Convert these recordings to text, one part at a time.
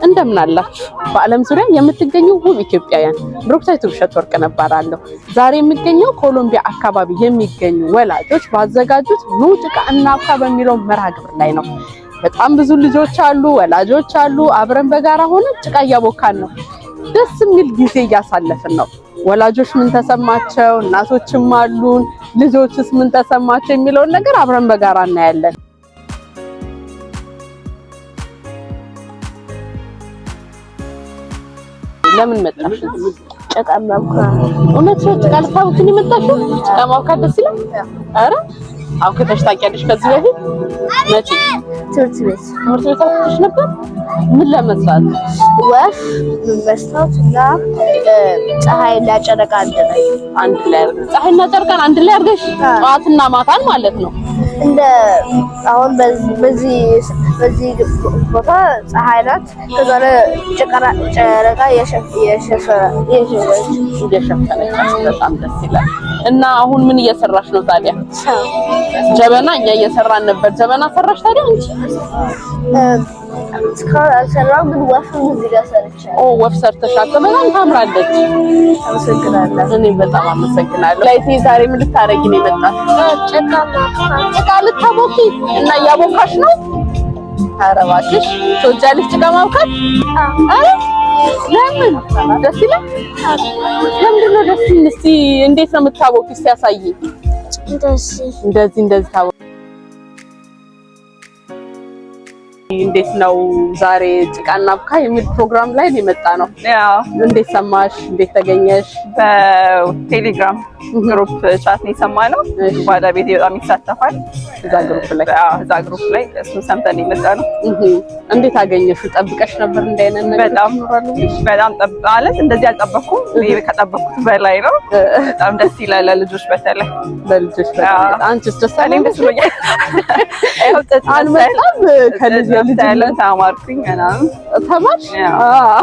እንደምን አላችሁ? በዓለም ዙሪያ የምትገኙ ውብ ኢትዮጵያውያን፣ ብሩክታዊት ውብሸት ወርቅነህ እባላለሁ። ዛሬ የሚገኘው ኮሎምቢያ አካባቢ የሚገኙ ወላጆች ባዘጋጁት ኑ ጭቃ እናብካ በሚለው መርሃ ግብር ላይ ነው። በጣም ብዙ ልጆች አሉ፣ ወላጆች አሉ። አብረን በጋራ ሆነን ጭቃ እያቦካን ነው። ደስ የሚል ጊዜ እያሳለፍን ነው። ወላጆች ምን ተሰማቸው? እናቶችም አሉን። ልጆችስ ምን ተሰማቸው የሚለውን ነገር አብረን በጋራ እናያለን። ለምን መጣሽ? ጭቃ ማቡካት። እውነት ነው? ጭቃ ልታቦኪ ነው የመጣሽው? ጭቃ ማቡካት ደስ ይላል። ኧረ አብክተሽ ታውቂያለሽ ከዚህ በፊት? መቼ? ትምህርት ቤት። ትምህርት ቤት አብክተሽ ነበር? ምን ለመስራት? ወፍ፣ መስታወት እና ፀሐይና ጨረቃ አንድ ላይ። አንድ ላይ አድርገሽ ፀሐይና ጨረቃን አንድ ላይ አድርገሽ ጠዋትና ማታን ማለት ነው። እንደ አሁን በዚህ በዚህ ቦታ ፀሐይ ናት። ከዛ ላይ ጨረቃ እየሸፈነች። እየሸፈነች፣ በጣም ደስ ይላል። እና አሁን ምን እየሰራሽ ነው ታዲያ? ጀበና እኛ እየሰራን ነበር። ጀበና ሰራሽ ታዲያ አንቺ? እስካሁን አልሰራሁም፣ ግን ወፍም እዚህ ጋር ሰርቻለሁ። ኦ፣ ወፍ ሰርተሻል። በጣም ታምራለች። አመሰግናለሁ። እኔም በጣም አመሰግናለሁ። ላይቴ ዛሬ ምን ልታረጊ ነው የመጣሽ? ጭቃ ልታቦኪ እና እያቦካሽ ነው? ኧረ እባክሽ፣ ትወጃለሽ ጭቃ ማቡካት? ኧረ ለምን ደስ ይላል? ለምንድን ነው ደስ የሚል? እስኪ እንዴት ነው የምታቦኪ? እስኪ አሳይኝ። እንደዚህ። እንደዚህ እንደዚህ ታቦ እንዴት ነው ዛሬ ጭቃ እናቡካ የሚል ፕሮግራም ላይ ነው የመጣ ነው። እንዴት ሰማሽ? እንዴት ተገኘሽ? በቴሌግራም group chat ነው የሰማነው። ባለቤቴ በጣም ይሳተፋል እዛ group ላይ። አዎ፣ እዛ group ላይ እሱን ሰምተን የመጣ ነው። እንዴት አገኘሽው? ጠብቀሽ ነበር እንዲህ አይነት ነገር በጣም ይኖራሉ? በጣም ማለት እንደዚህ አልጠበኩም። እኔ ከጠበኩት በላይ ነው። በጣም ደስ ይላል፣ ለልጆች በተለይ። በልጆች በጣም። አንቺስ ደስ እኔም ደስ ብሎኛል። ይኸው ጥጥ መሰል አልመጣም ከልጅ ጥጥ መሰል የልጅነት ተማርኩኝ ምናምን። ተማርሽ? ያው። አዎ።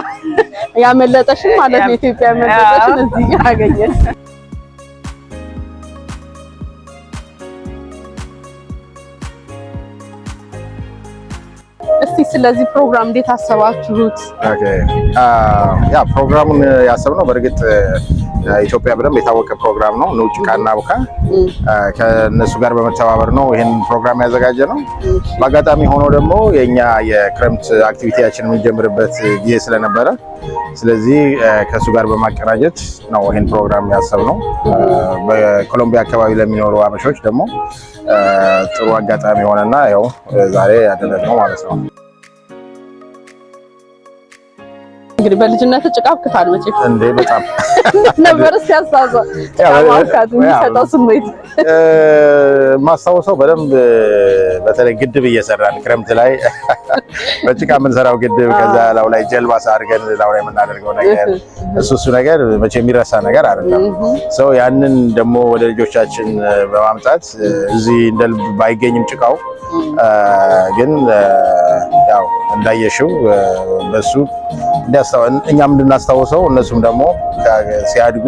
ያመለጠሽን ማለት ነው። ኢትዮጵያ ያመለጠሽን እዚህ አገኘሽ። እስቲ ስለዚህ ፕሮግራም እንዴት አሰባችሁት? Okay፣ ያ ፕሮግራሙን ያሰብነው በእርግጥ ኢትዮጵያ በደንብ የታወቀ ፕሮግራም ነው። ኑ ጭቃ እናቡካ፣ ከእነሱ ጋር በመተባበር ነው ይህን ፕሮግራም ያዘጋጀ ነው። በአጋጣሚ ሆኖ ደግሞ የኛ የክረምት activity ያችን የምንጀምርበት ጊዜ ስለነበረ፣ ስለዚህ ከእሱ ጋር በማቀናጀት ነው ይህን ፕሮግራም ያሰብነው። በኮሎምቢያ አካባቢ ለሚኖሩ አበሾች ደግሞ ጥሩ አጋጣሚ ሆነና ያው ዛሬ ያደረግነው ማለት ነው። እንግዲህ በልጅነት ጭቃ አብክታል መቼም። እንዴ፣ በጣም። ነበር። እስኪ አስታውሰው፣ ጭቃ ማብካት የሚሰጠው ስሜት። ማስታወሰው በደንብ በተለይ ግድብ እየሰራን ክረምት ላይ በጭቃ የምንሰራው ግድብ፣ ከዛ ላው ላይ ጀልባ አድርገን ላው ላይ የምናደርገው ነገር፣ እሱ እሱ ነገር መቼ የሚረሳ ነገር አይደለም። So ያንን ደግሞ ወደ ልጆቻችን በማምጣት እዚህ እንደ ልብ ባይገኝም ጭቃው ግን ያው እንዳየሽው በሱ እኛም እንድናስታውሰው እነሱም ደግሞ ሲያድጉ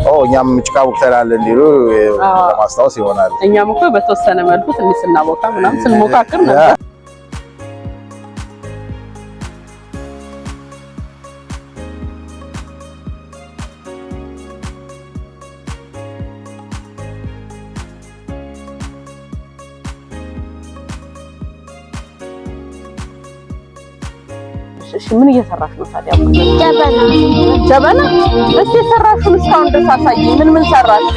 ኦ እኛም ጭቃ አቡክተናል እንዲሉ ለማስታወስ ይሆናል። እኛም እኮ በተወሰነ መልኩ ትንሽ ስናቦካ ምናምን ስንሞካክር ነበር። እሺ፣ ምን እየሰራሽ ነው ታዲያ? ጀበና። ጀበና። እስቲ የሰራሽውን እስካሁን ድረስ አሳይኝ። ምን ምን ሰራሽ?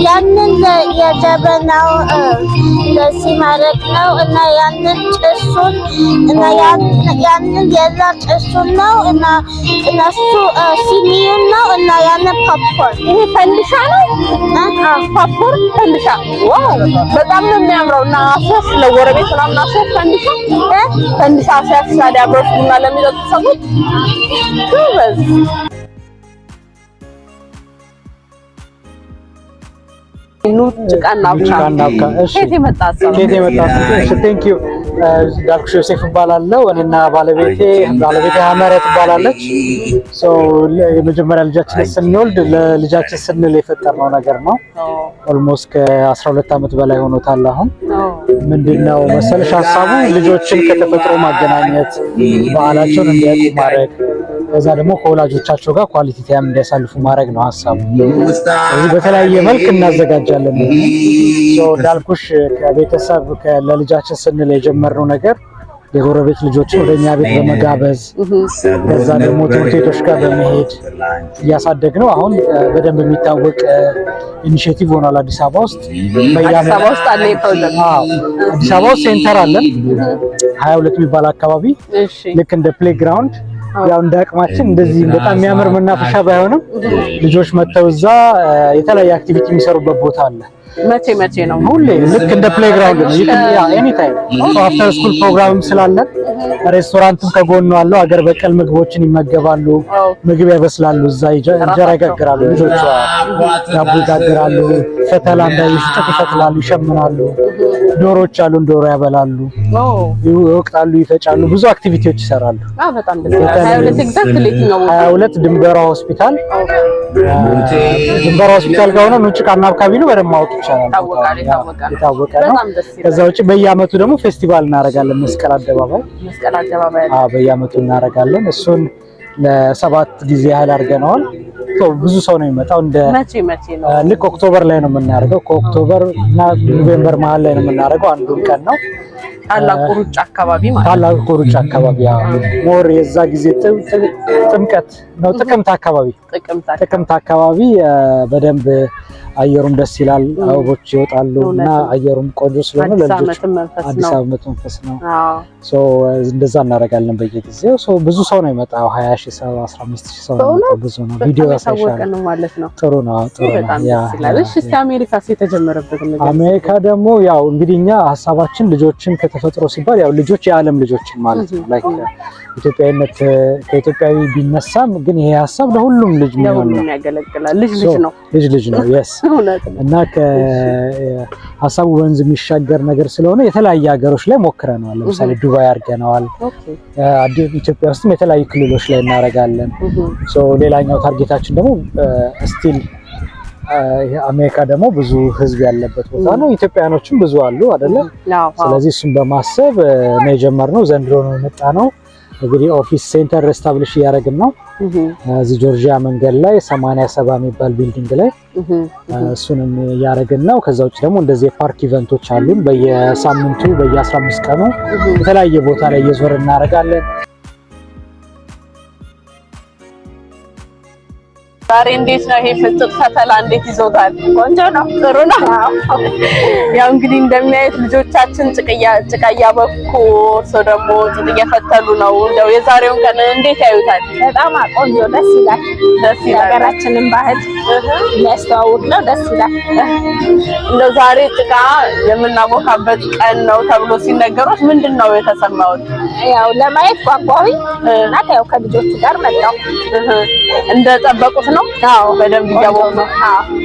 ያንን የጀበናው እንደዚህ ማድረግ ነው እና ያንን ጭሱን እና ያንን የዛ ጭሱን ነው እና እነሱ ሲኒውን ነው እና ያንን popcorn። ይሄ ፈንዲሻ ነው? Popcorn ፈንዲሻ። Wow፣ በጣም ነው የሚያምረው። እና አስያዝ ለጎረቤት ምናምን አስያዝ፣ ፈንዲሻ ፈንዲሻ አስያዝ። ታዲያ አብረው ቡና ለሚጠጡ ሰዎች ጎበዝ። ኑ ጭቃ እናቡካ። ጭቃ እናቡካ። እሺ። ከየት የመጣ ሀሳብ ነው? ከየት የመጣ? እሺ፣ thank you። እንዳልኩሽ ዮሴፍ እባላለሁ። እኔና ባለቤቴ ሀመረ ትባላለች። So የመጀመሪያ ልጃችንን ስንወልድ ለልጃችን ስንል የፈጠርነው ነገር ነው። Almost ከ12 ዓመት በላይ ሆኖታል አሁን። ምንድነው መሰለሽ ሀሳቡ ልጆችን ከተፈጥሮ ማገናኘት፣ ባህላቸውን እንዲያውቁ ማድረግ፣ ከዛ ደግሞ ከወላጆቻቸው ጋር quality time እንዲያሳልፉ ማድረግ ነው ሀሳቡ። ስለዚህ በተለያየ መልክ እናዘጋጃለን። So እንዳልኩሽ ከቤተሰብ ለልጃችን ስንል የጀመርነው ነገር የጎረቤት ልጆችን ወደ እኛ ቤት በመጋበዝ፣ ከዛ ደግሞ ትምህርት ቤቶች ጋር በመሄድ እያሳደግ ነው። አሁን በደንብ የሚታወቅ initiative ሆኗል አዲስ አበባ ውስጥ። አዲስ አበባ ውስጥ አለ ይሄ ፕሮጀክት? አዎ፣ አዲስ አበባ ውስጥ center አለን፣ 22 የሚባል አካባቢ። ልክ እንደ playground፣ ያው እንደ አቅማችን እንደዚህ በጣም የሚያምር መናፈሻ ባይሆንም ልጆች መጥተው እዛ የተለያየ activity የሚሰሩበት ቦታ አለ። መቼ መቼ ነው? ሁሌ ልክ እንደ playground ነው። Yeah, anytime after school ፕሮግራምም ስላለን፣ ሬስቶራንትም ከጎኑ አለው። አገር በቀል ምግቦችን ይመገባሉ፣ ምግብ ያበስላሉ፣ እዛ እንጀራ ይጋግራሉ ልጆቹ፣ ዳቦ ይጋግራሉ፣ ፈተላ እንዳይሽ ጥጥ ይፈትላሉ፣ ይሸምናሉ። ዶሮዎች አሉን፣ ዶሮ ያበላሉ፣ ይወቅጣሉ፣ ይፈጫሉ፣ ብዙ activity ዎች ይሰራሉ። በጣም ደስ ይላል። 22 exactly የትኛው ቦታ? 22 ድንበሯ ሆስፒታል፣ ድንበሯ ሆስፒታል ጋር ሆነ ኑ ጭቃ እናብካ ቢሉ በደንብ ማወቅ ይቻላል። ይታወቃል፣ ይታወቃል። የታወቀ ነው። በጣም ደስ ይላል። ከዛ ውጭ በየአመቱ ደግሞ ፌስቲቫል እናደርጋለን መስቀል አደባባይ። መስቀል አደባባይ። አዎ፣ በየአመቱ እናደርጋለን። እሱን ለ7 ጊዜ ያህል አድርገነዋል። ብዙ ሰው ነው የሚመጣው። እንደ መቼ መቼ ነው? ልክ October ላይ ነው የምናደርገው። ከ October እና November መሀል ላይ ነው የምናደርገው። አንዱን ቀን ነው። ታላቁ ሩጫ አካባቢ ማለት ነው። ታላቁ ሩጫ አካባቢ more የዛ ጊዜ ጥምቀት ነው፣ ጥቅምት አካባቢ። ጥቅምት። ጥቅምት አካባቢ በደንብ አየሩም ደስ ይላል፣ አበቦች ይወጣሉ እና አየሩም ቆንጆ ስለሆነ አዲስ ለልጆች ዓመትን መንፈስ አዲስ ነው። ዓመት መንፈስ ነው። So እንደዛ እናደርጋለን በየጊዜው። So ብዙ ሰው ነው የመጣው፣ 20,000 ሰው፣ 15,000 ሰው ነው የመጣው። ብዙ ነው። ቪዲዮ በጣም የታወቀ ያሳይሻል። ነው ማለት ነው። ጥሩ ነው፣ ጥሩ ነው። በጣም ደስ ይላል። እሺ፣ እስቲ አሜሪካስ የተጀመረበት ነገር? አሜሪካ ደግሞ ያው እንግዲህ እኛ ሀሳባችን ልጆችን ከተፈጥሮ ሲባል ያው ልጆች የዓለም ልጆችን ማለት ነው። Like ኢትዮጵያዊነት ከኢትዮጵያዊ ቢነሳም ግን ይሄ ሀሳብ ለሁሉም ልጅ የሚሆን ነው። ለሁሉም ያገለግላል። ልጅ ልጅ ነው። ልጅ ልጅ ነው። Yes. እውነት ነው። እና ከሀሳቡ ወንዝ የሚሻገር ነገር ስለሆነ የተለያየ ሀገሮች ላይ ሞክረነዋል። ለምሳሌ ዱባይ አድርገነዋል። ኢትዮጵያ ውስጥም የተለያዩ ክልሎች ላይ እናደርጋለን። So ሌላኛው target ኣችን ደግሞ still አሜሪካ ደግሞ ብዙ ሕዝብ ያለበት ቦታ ነው። ኢትዮጵያኖችም ብዙ አሉ አይደለ? ስለዚህ እሱን በማሰብ ነው የጀመርነው። ዘንድሮ ነው የመጣ ነው። እንግዲህ office center establish እያደረግን ነው። እዚህ ጆርጂያ መንገድ ላይ 87 የሚባል building ላይ እሱንም እያደረግን ነው። ከዛ ውጭ ደግሞ እንደዚህ የ park event ኦች አሉን። በየሳምንቱ በየ15 ቀኑ የተለያየ ቦታ ላይ እየዞርን እናደርጋለን። ዛሬ እንዴት ነው ይሄ ፍጥጥ ፈተላ እንዴት ይዞታል? ቆንጆ ነው፣ ጥሩ ነው። ያው እንግዲህ እንደሚያዩት ልጆቻችን ጭቃ እያበኩ እርሶ ደግሞ ጥጥ እየፈተሉ ነው። እንደው የዛሬውን ቀን እንዴት ያዩታል? በጣም ቆንጆ፣ ደስ ይላል። ደስ ይላል። የሀገራችንን ባህል የሚያስተዋውቅ ነው። ደስ ይላል። እንደው ዛሬ ጭቃ የምናቦካበት ቀን ነው ተብሎ ሲነገሩት ምንድን ነው የተሰማዎት? ያው ለማየት ጓጓሁኝ እና ያው ከልጆቹ ጋር መጣሁ። እንደጠበቁት ነው? አዎ፣ በደንብ እያቦኩ ነው።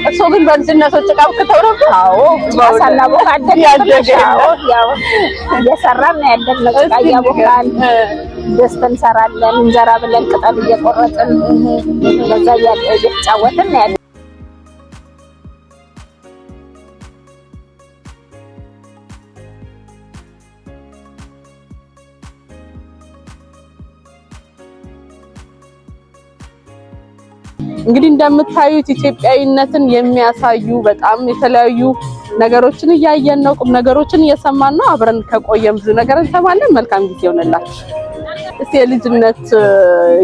እርስዎ ግን በልጅነቶ ጭቃ አብክተው ነበር? አዎ፣ ጭቃ ሳናቦካ አደግን። ያደገ አዎ፣ ያው እየሰራን ነው ያደግነው። ጭቃ እያቦካን ድስት እንሰራለን። እንጀራ ብለን ቅጠል እየቆረጥን በዛ እየተጫወትን ነው ያለ። እንግዲህ እንደምታዩት ኢትዮጵያዊነትን የሚያሳዩ በጣም የተለያዩ ነገሮችን እያየን ነው። ቁም ነገሮችን እየሰማን ነው። አብረን ከቆየን ብዙ ነገር እንሰማለን። መልካም ጊዜ ይሆንላችሁ። እስቲ የልጅነት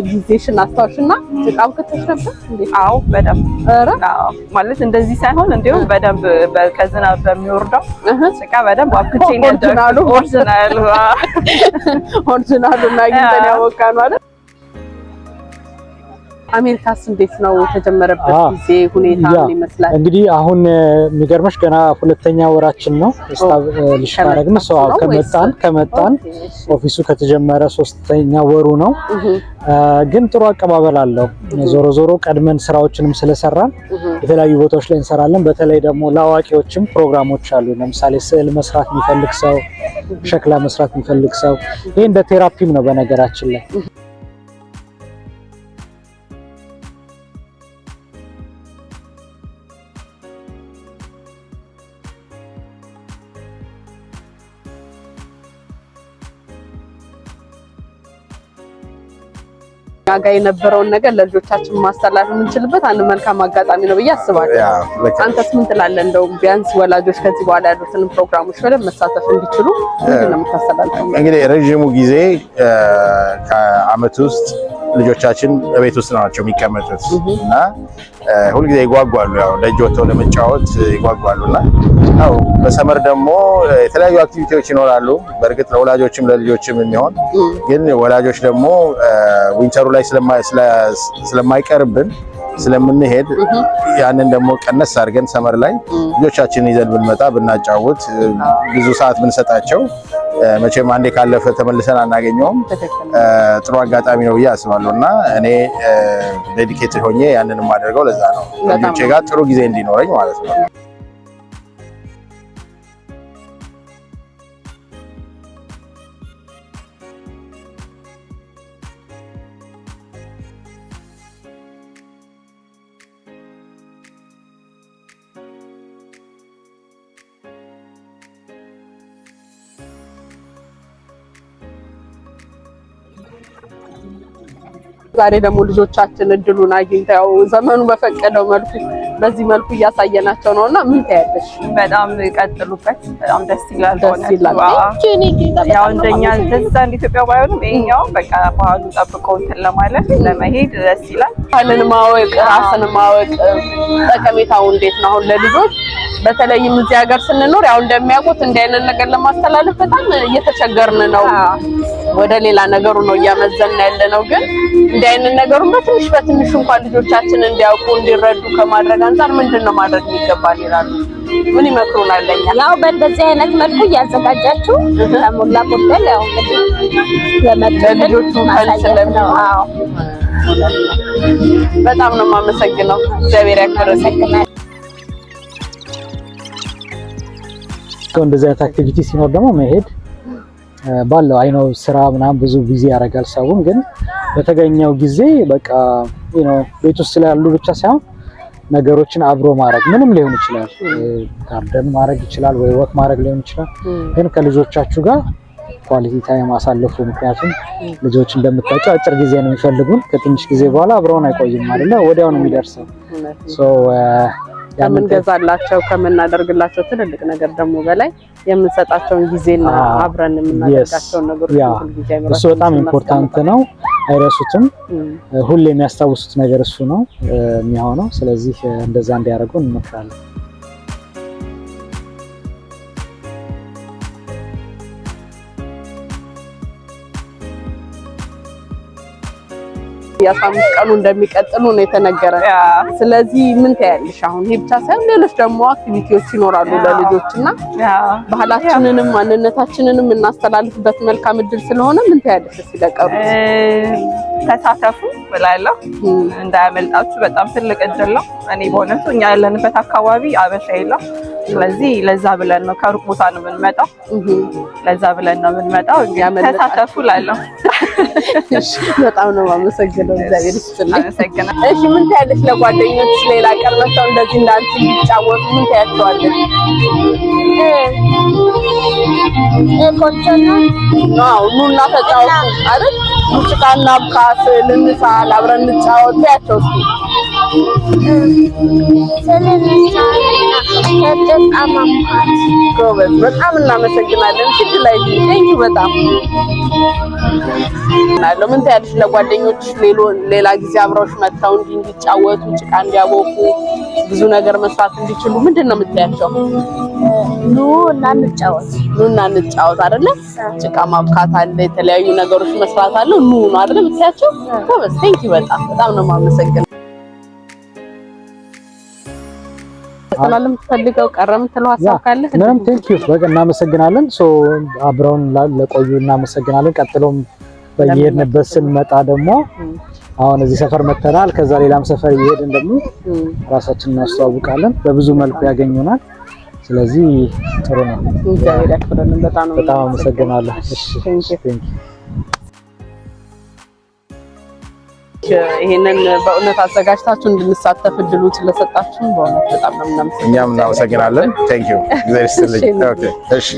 ጊዜሽን አስታውሽና ጭቃ አብክተሽ ነበር እንዴ? አዎ፣ በደንብ። ኧረ! አዎ፣ ማለት እንደዚህ ሳይሆን እንዲሁም በደንብ ከዝናብ በሚወርደው ጭቃ በደንብ አብክቼ ነው original ኡ። ያደግኩት። Original ኡ፣ አዎ። Original ኡን አግኝተን ያወቃነው አይደል? አሜሪካስ እንዴት ነው የተጀመረበት ጊዜ ሁኔታ ምን ይመስላል? እንግዲህ አሁን የሚገርምሽ ገና ሁለተኛ ወራችን ነው establish ካደረግን። ሰው ነው ወይስ? ከመጣን office ኡ ከተጀመረ ሶስተኛ ወሩ ነው። ግን ጥሩ አቀባበል አለው። ዞሮ ዞሮ ቀድመን ስራዎችንም ስለሰራን የተለያዩ ቦታዎች ላይ እንሰራለን። በተለይ ደግሞ ለአዋቂዎችም ፕሮግራሞች አሉ። ለምሳሌ ስዕል መስራት የሚፈልግ ሰው፣ ሸክላ መስራት የሚፈልግ ሰው፣ ይሄ እንደ therapy ም ነው በነገራችን ላይ። ጋር የነበረውን ነገር ለልጆቻችን ማስተላለፍ የምንችልበት አንድ መልካም አጋጣሚ ነው ብዬ አስባለሁ። Yeah፣ ልክ ነሽ። አንተስ ምን ትላለህ? እንደው ቢያንስ ወላጆች ከዚህ በኋላ ያሉትን ፕሮግራሞች በደንብ መሳተፍ እንዲችሉ ምንድን ነው የምታስተላልፈው? እንግዲህ ረዥሙ ጊዜ ከአመት ውስጥ ልጆቻችን በቤት ውስጥ ናቸው የሚቀመጡት እና ሁልጊዜ ይጓጓሉ። ያው ደጅ ወጥተው ለመጫወት ይጓጓሉ እና ያው በ summer ደግሞ የተለያዩ activity ዎች ይኖራሉ። በእርግጥ ለወላጆችም ለልጆችም የሚሆን፣ ግን ወላጆች ደግሞ winter ኡ ላይ ስለማይቀርብን ስለምንሄድ ያንን ደግሞ ቀነስ አድርገን summer ላይ ልጆቻችንን ይዘን ብንመጣ፣ ብናጫውት፣ ብዙ ሰዓት ብንሰጣቸው፣ መቼም አንዴ ካለፈ ተመልሰን አናገኘውም። ጥሩ አጋጣሚ ነው ብዬ አስባለሁ እና እኔ dedicated ሆኜ ያንን የማደርገው ለዛ ነው፣ ልጆቼ ጋር ጥሩ ጊዜ እንዲኖረኝ ማለት ነው። ዛሬ ደግሞ ልጆቻችን እድሉን አግኝተው ዘመኑ በፈቀደው መልኩ በዚህ መልኩ እያሳየናቸው ነው እና ምን ታያለሽ? በጣም ቀጥሉበት። በጣም ደስ ይላል። ደስ ይላል። በእውነቱ። Thank you፣ እኔ ጌታ፣ ያው በጣም ነው እንደኛ የማመሰግነው። እንደዛ እንደ ኢትዮጵያ ባይሆንም ይሄኛው በቃ ባህሉን ጠብቆ እንትን ለማለት ለመሄድ ደስ ይላል። ባህልን ማወቅ፣ ራስን ማወቅ ጠቀሜታው እንዴት ነው? አሁን ለልጆች በተለይም እዚህ ሀገር ስንኖር ያው እንደሚያውቁት እንዲህ አይነት ነገር ለማስተላለፍ በጣም እየተቸገርን ነው። ወደ ሌላ ነገሩ ነው እያመዘን ያለ ነው። ግን እንዲህ አይነት ነገሩን በትንሽ በትንሹ እንኳን ልጆቻችን እንዲያውቁ እንዲረዱ ከማድረግ አንጻር ምንድን ነው ማድረግ የሚገባን ይላሉ? ምን ይመክሩናል ለኛ? ያው በእንደዚህ አይነት መልኩ እያዘጋጃችሁ ከሞላ ጎደል ያው እንግዲህ የመጡትን ለልጆቹ fun ማሳየት ነው። ስለሚሆን። አዎ። በጣም ነው የማመሰግነው። እግዚአብሔር ያክብርልኝ። አመሰግናለሁ። እንደዚህ አይነት activity ሲኖር ደግሞ መሄድ ባለው I know ስራ ምናምን ብዙ busy ያደርጋል ሰውን፣ ግን በተገኘው ጊዜ በቃ ቤት ውስጥ ስላሉ ብቻ ሳይሆን ነገሮችን አብሮ ማድረግ ምንም ሊሆን ይችላል። Garden ማድረግ ይችላል ወይ walk ማድረግ ሊሆን ይችላል። ግን ከልጆቻችሁ ጋር quality time አሳልፉ። ምክንያቱም ልጆች እንደምታውቂው አጭር ጊዜ ነው የሚፈልጉን። ከትንሽ ጊዜ በኋላ አብረውን አይቆይም አይደለ? ወዲያው ነው የሚደርሰው። So ያንን ከምንገዛላቸው ከምናደርግላቸው ትልልቅ ነገር ደግሞ በላይ የምንሰጣቸውን ጊዜና አብረን የምናደርጋቸውን ነገሮች ሁልጊዜ እሱ በጣም important ነው። አይረሱትም። ሁሌ የሚያስታውሱት ነገር እሱ ነው የሚሆነው። ስለዚህ እንደዛ እንዲያደርጉ እንመክራለን። የ15 ቀኑ እንደሚቀጥሉ ነው የተነገረ። ስለዚህ ምን ታያለሽ? አሁን ይሄ ብቻ ሳይሆን ሌሎች ደግሞ activity ዎች ይኖራሉ ለልጆች እና ባህላችንንም ማንነታችንንም እናስተላልፍበት መልካም እድል ስለሆነ ምን ታያለሽ? እስኪ ለቀሩት። ተሳተፉ እላለሁ። እንዳያመልጣችሁ። በጣም ትልቅ እድል ነው። እኔ በእውነቱ እኛ ያለንበት አካባቢ አበሻ የለም። ስለዚህ ለዛ ብለን ነው ከሩቅ ቦታ ነው የምንመጣው። ለዛ ብለን ነው የምንመጣው። ተሳተፉ እላለሁ። በጣም ነው የማመሰግነው። እግዚአብሔር ይስጥልኝ። አመሰግናለሁ። እሺ፣ ምን ታያለሽ? ለጓደኞች ሌላ ቀን መጥተው እንደዚህ እንዳንቺ እንዲጫወቱ ምን ታያቸዋለሽ? ቆንጆ ነው። አዎ፣ ኑና ተጫወቱ አይደል? ጭቃ እናብካ፣ ስዕል እንሳል፣ አብረን እንጫወት ታያቸው እስኪ። ስዕል እንሳልና ከጭቃ ማቡካት። ጎበዝ፣ በጣም እናመሰግናለን። እሺ ላይ thank you በጣም አለው። ምን ታያለሽ? ለጓደኞች ሌላ ጊዜ አብረውሽ መጥተው እንዲህ እንዲጫወቱ፣ ጭቃ እንዲያቦኩ፣ ብዙ ነገር መስራት እንዲችሉ ምንድን ነው የምትያቸው? ኑ እና እንጫወት። ኑና እንጫወት አይደለ? ጭቃ ማብካት አለ፣ የተለያዩ ነገሮች መስራት አለ። ኑ ነው አይደለ የምትያቸው? ጎበዝ፣ thank you፣ በጣም በጣም ነው የማመሰግነው። ማስተላለፍ የምትፈልገው ቀረ የምትለው ሀሳብ ካለ? ምንም፣ thank you፣ በቃ እናመሰግናለን። So አብረውን ለቆዩ እናመሰግናለን። ቀጥሎም በየሄድንበት ስንመጣ ደግሞ አሁን እዚህ ሰፈር መተናል። ከዛ ሌላም ሰፈር እየሄድን ደግሞ ራሳችንን እናስተዋውቃለን። በብዙ መልኩ ያገኙናል። ስለዚህ ጥሩ ነው። እግዚአብሔር ያክብርልን። በጣም ነው በጣም አመሰግናለሁ። እሺ፣ Thank you. Thank you. ይሄንን በእውነት አዘጋጅታችሁ እንድንሳተፍ እድሉን ስለሰጣችሁን በእውነት በጣም ነው የምናመሰግነው። እኛም እናመሰግናለን። Thank you፣ እግዚአብሔር ይስጥልኝ። Okay፣ እሺ።